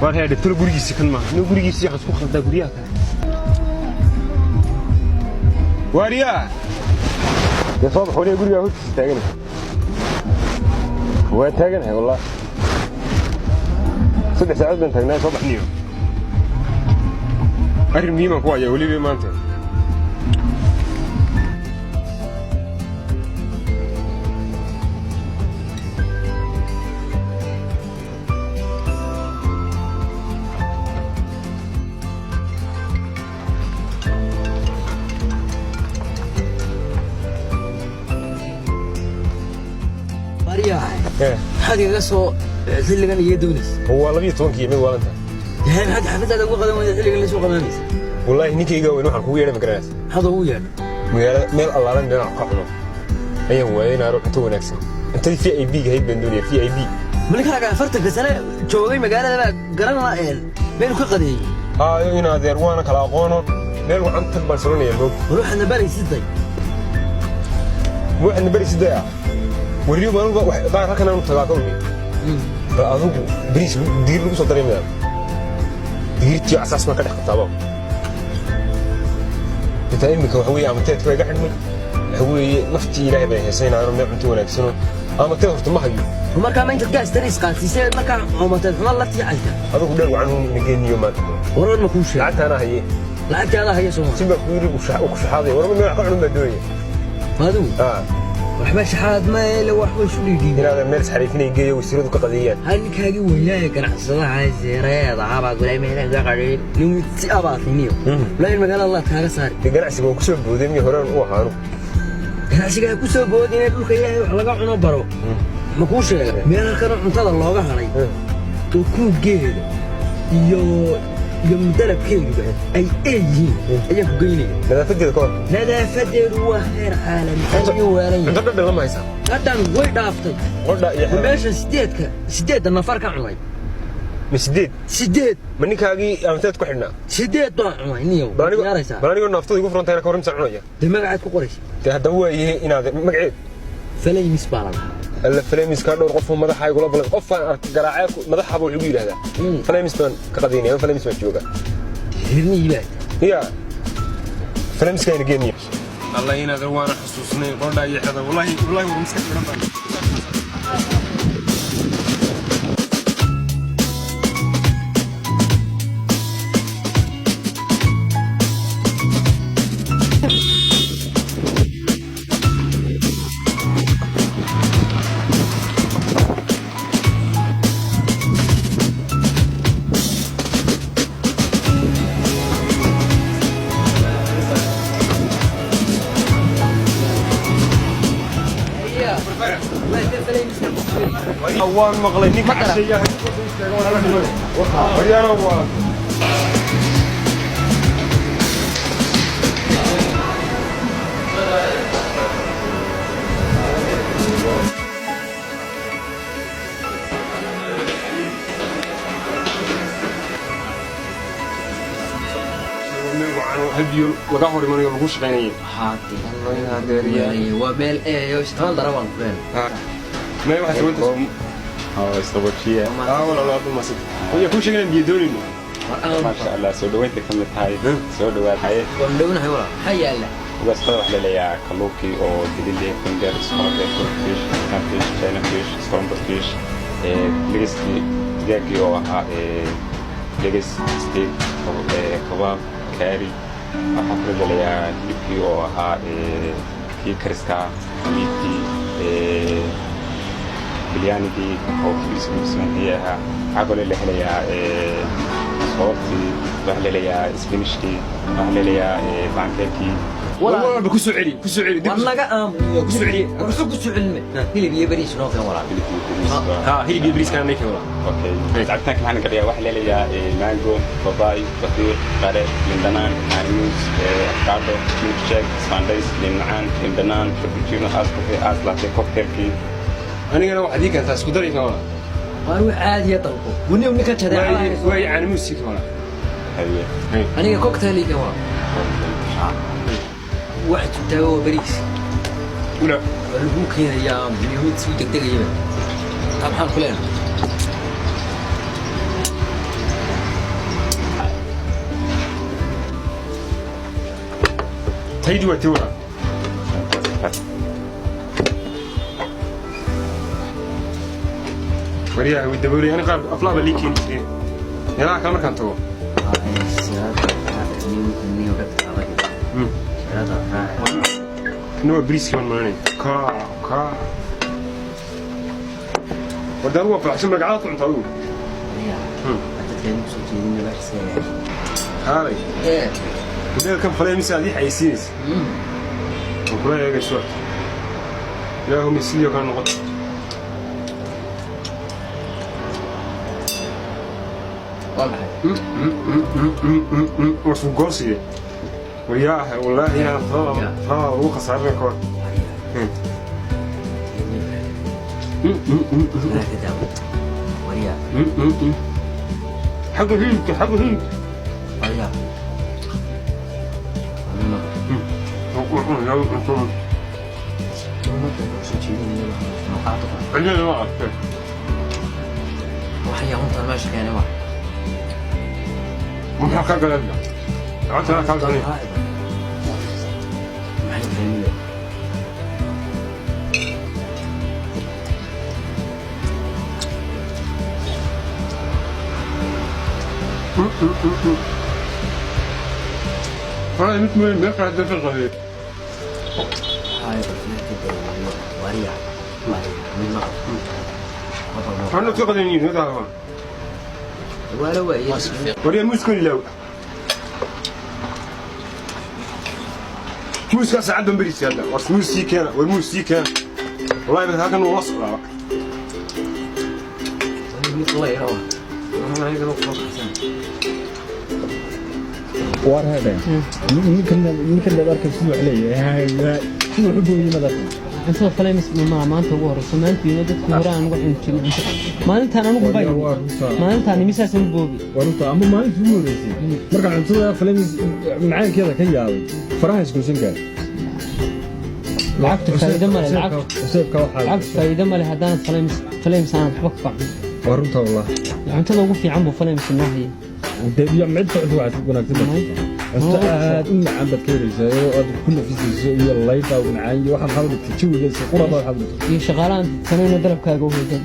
Waar heedhe, talo gurigiisa kan maaha. Inuu gurigiisa waxaan isku khaldaa guryaha kale. Waaryaa, dee soo bax waliga, gurigaa hortiisa taaganahay. Waa taaganahay wallah, 3 saacadood baan taagnaa. Soo baxniyo, arrin muhiimaan ku hayaa weliba maanta. Maryahay, maxaad igaga soo xilligan iga doonaysa? Waa 12-kii mid waalanta. Yahay, maxaad xaafadaada uga qadan weyda xilligan la soo qabanaysa? Wallaahi ninkayga weyn waxaan kugu yeedhay ma garanaysa? Maxaad ugu yeedhay? Magaalada meel allaalan meel ka cuno ayaan waayay inaaro cunto wanaagsan. Cuntadii VIP ga hayd baan doonaya, VIP. Malinkaaga 40-ka sane joogay magaalada baa garan la een meel ka qadeeyey? Haayo in adeer, waana kala aqoono. Meel wacan tag baan soranaya moog. War waxaadna baraysiday. Waxaadna bari sidee ah weriyo maalinba qaar halkan aanu tagaa kawgi. Bal adigu bariis digir lagu soo daray midaan digirtii asaas baan ka dhex qabtaaba. Intaa iminka waxa weeye amateedka waa iga xidhmay. Waxa weeye naftii Ilaahay baan heesaynaano meel cunto wanaagsano. Amateed horta ma hayo. Markaa ma intaad gaas taris qaadsiisay markaa coomateed xuma la tiicaysa? Adigu dheer wacan nageeniyo maanta. Warar ma kuu sheegay? Lacagtaana haye. Lacagtaada haya soo? Si baa ku yiri ku shaxaaday. Warma meel wax ka cunun baa doonaya. Adigu waxba shaxaad ma ele, waxba isu dhiidhiibay. Inaadan meel isxariifinay geeyo, wasiiradu ka qadeeyaan. Hal ninkaagii weynaa ganacsadaha seereed ahaa baa gulay meelaha ka qadheen nin si abaatiniyo laakiin magaalada Allah kaaga saari. Dee ganacsiga waan kusoo booday, miyo horeen u ahaanu? Ganacsiga ha ku soo boodin, dhulka Ilaahay wax laga cuno baro. Ma kuu sheegay meel halkan cuntada looga hadhay oo kuugeeda iyo dalabkeeduba ay ee yihiin ayaan ku geynaya. Nadaafadeeda ka hor? Nadaafadeedu waa heer caalami, aad iyo waalan yahay. Cunto dhadhan lama haysaa? Dhadhan way dhaaftay. Qodha iyo Meesha sideedka sideedda nafar ka cunay. Ma sideed? Sideed. Ma ninkaagii amateed ku xidhnaa? Sideed baan cunay niyow. Bal anigo Diyaaraysaa? Bal anigoo naaftadu igu furan tahayna ka hor imsaan cunaya? Dee magacaad ku qoraysa? Dee haddaba waa yihi inaad magaceed. Falaymis baa la dhahaa. Alla, Flamis-ka dhowr qof oo madaxa igula balay. Qofaan ark garaacee madaxaba wuxuu igu yidhahdaa Flamis baan ka qadaynaya ama Flamis baan jooga. Reermihii baa. Ya, Flamis-kaayna geeniya. Allah inaadan waana xasuusnay qodha iyo xeda. Wallahi wallahi, war maskax xidhan baan. Waan maqlay ninka casheeyaha waryaano waa. Meel wacan oo hal biyo laga hor imanayo lagu shaqaynaya. Waa meel eeyo istaan dara baan ku meel. Meel waxaa sawirta. Sabajiya. Walaalo, aad umasid waya kuu sheegay inaan biyo doonayno. Maasha Allah, soo dhaweynta ka mid tahay. Soo dhawaad haye. Waan dhownahay walaal, maxaa yaala? Ugaastada waxaa laleeyahaa kalluunkii oo dilile, finger, scallop, fish, fish, china fish, scomber fish, legiskii digaagii oo ahaa legis, steak, kabaab, kaari. Waxaa kaloo laleeyahaa hilibkii oo ahaa kii kariska, meatkii, biryaanigii oo kibis lagu ahaa. Waxaa kaloo la helayaa soortii, waxaa la helayaa spinachkii, waxaa la helayaa pancake. Walba ku soo celi, ku soo celi. War naga aamuyo. Ku soo celi. War ku soo celime, hilib iyo bariis noo keen walaal. Hilib iyo bariis. Ha, hilib iyo bariis kana keen walaal. Okay, cabitaanka maxaa laga dhigaa? Waxaa la helayaa mango, babay, batiiq, qare, liin dhanaan, caanimuus, avocado, milkshake, spandays, liin macaan, liin dhanaan, frappuccino, ice coffee, ice latte, cocktailkii. Anigana waxaad ii keentaa isku dar ii keen walaal. Waan wax caadiya dalbo waniw ninka jadeecada. Waay, caanimuus ii keen walaal. Haye. Aniga cocktail ii keen walaal. Wax taago waa bariis. Ula. Waa lagu keenayaa mid suu degdegayaba. Taa maxaan ku leenahay? Taydii waa tii waraa. Waryaha way daboolay, ani qaar aflaa baa lii keeni jireen meelaha kale markaan tago. Kana waa bariiskii baan maranay ka ka warda adigu waa faraxsan, magacada ku cunta adigu. Haalay hoteelkan falay mise aad ii xayeysiinaysa waan kula eegayso horta. Ilaahu mi sidii oo kale noqoto. Waa maxay? Waa suugoosiye waryaah, wallaahi inaan talada talada lagu khasaarin ka hor. Xagga hilibka, xagga hilibka. Waryaa. Cidina ma arkay. Waxay huntan meesha keenay waa Maxaa kaa galan? Lacagta kaa galan. Maxay keenay? Falay mid weyn meel kale hadda ka qabay. Hay waryaa, mid ma Waxaana ka qadan yihiin hada. Waala waaye. Waryaa, muuskan ilaaw. Muuska saacad baan beriis hadda. War muus sii keena, war muus sii keena. Wallahi bas halkan wuu la socdaa. Mid la yaro waxaan. War hede, ninkan ninkan baad arkay siduu wax leeyahay, siduu wax u gooyey maad arkay? Cuntada falamis ma maanta ugu horeyso, maantiina dadkii hore aan uga cuni jirin cunto maalintaan anigu bay Waa runta. Maalintaan imisaasan u boobi. Waa runta, ama maalintii ugu horreysay markaan cuntada falamis macaankeeda ka yaabay, faraha isgoysan gaar. Lacagtu faa'iido male, lacagtu. Cuseybka waxaa Lacagtu faa'iido male haddaanad falamis falamis aanad waxba ka facin. Waa runta wallah. Cuntada ugu fiican buu falamis inoo haya. Dee iyo mid ka cunto wanaagsan baad cunto aad u macaan baad ka helaysaa oo aad ku nafisayso, iyo laydha u macaan, iyo waxaa maxaa u dhigtay jawigiisa qurada waxaad u dhigtay. Iyo shaqaalahan sanayna dalabkaaga u hegan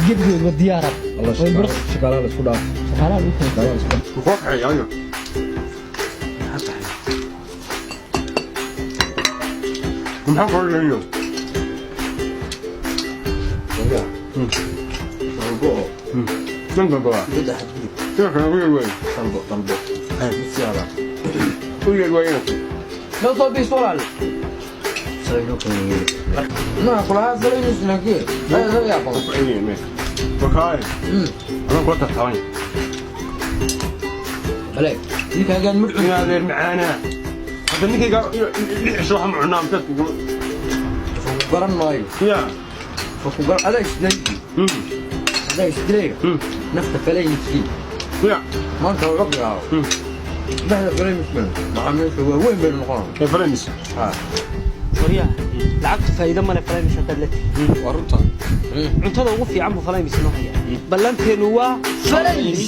gebigoodba diyaara. Allah, way burq shaqaalaha la isku dhaaf. Shaqaalaha lagu keenay. Shaqaalaha la isku dhaaf. Muxuu kaxeeya adiga? Maxaa kala leeyahay? Dalbo. Dan dalbada. Saddex gudub. Sida kale ugu yeer waay. Dalbo, dalbo. Mid siyaada. U yeer waay inuu. Noo soo biis walaal. Ma kulaha salaynis laakiin ma yaa Ku celiyay meesha. Wakaay. Adaan kula tartamay. Bale ninkaagaan mid cun. Inaa adeer macaanaa. Hadda ninkayga lix cisho waxaan cunaa dadka. Ku garan maayo. Ya. Ku garan adaa isdilay. Adaa isdilay. Nafta falayniskii. Ya. Maanta laga bilaabo dhexda falayniskan macaamiisha waaweyn baynu noqonaa. Ee falamis. Ha. Waryaha, lacagtu faa'iido male falamis haddaad la tihi. Waa runta. Cuntada ugu fiican buu falamis inoo haya. Ballanteenu waa Falamis.